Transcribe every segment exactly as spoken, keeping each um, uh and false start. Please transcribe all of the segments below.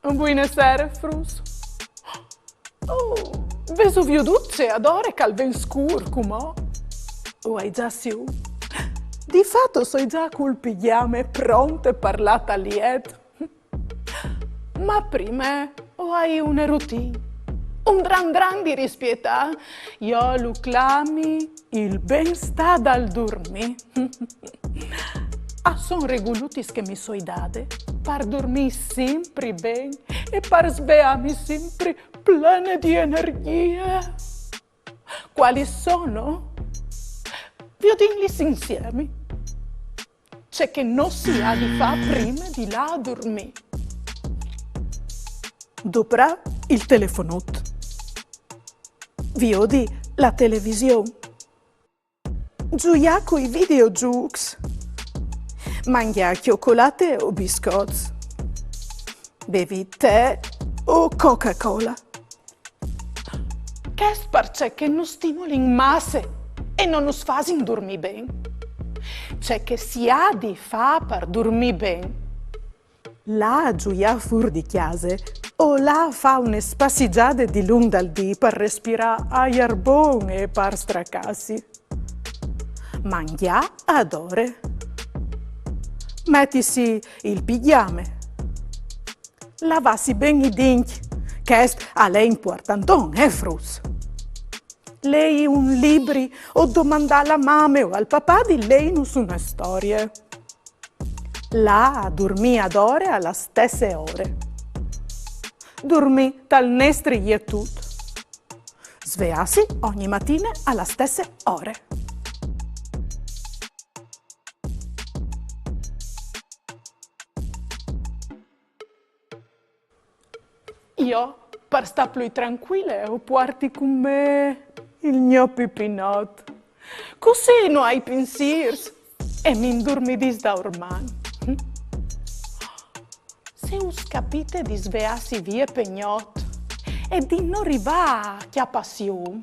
Buine sere, fruts. Oh, vêso viodût ce adore che al ven scûr cumò? O ai za sium. Di fat o soi za cul pigjame pronte par lâ tal jet. Ma prime o ai une routine. Un dran dran di rispietâ. Jo lu clami il benstâ dal durmî. A son regulutis che mi soi dade par durmî simpri ben e par sveâmi simpri plene di energjie. Cualis sono? Viodìnlis insiemi. Ce che no si à di fâ prime di lâ a durmî. Doprâ il telefonut. Viodi la television. Zuiâ cui videozûcs. Mangjâ cjocolate o biscots. Bevi tè o Coca-Cola. Chest parcè che nus stimolin masse e no nus fasin durmî ben. Ce che si à di fâ par durmî ben. Lâ a zuiâ fûr di cjase o lâ a fâ une spassigjade dilunc dal dì par respirâ aiar bon e par stracâsi. Mangjâ adore. Metisi il pigjame. Lavâsi ben i dincj. Chest al è impuartanton, eh, fruts? Lei un libri o domandâ a la mame o al papà di leînus une storie. Lâ a durmî adore a la stesse ore. Durmî tal nestri jetut. Sveâsi ogni matine a la stesse ore. Jo, par stâ plui trancuile, o puarti cun me il gno pipinot. Cussì no ai pinsîrs e mi indurmidìs daurman. Se us capite di sveâsi vie pe gnot e di no rivâ a cjapâ sium,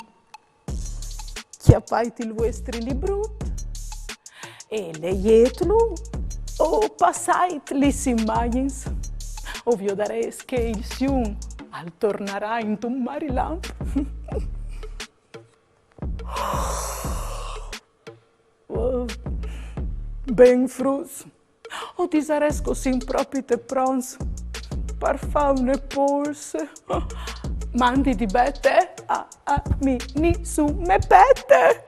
cjapait il vuestri librut e leietlu o passait lis imagjins. O viodarês che il sium al tornarà intun marilamp. Oh, ben, fruts. O disarès che o sin propit pronts par fâ une polse. Mandi di bê te a, a mi, ni su me pete.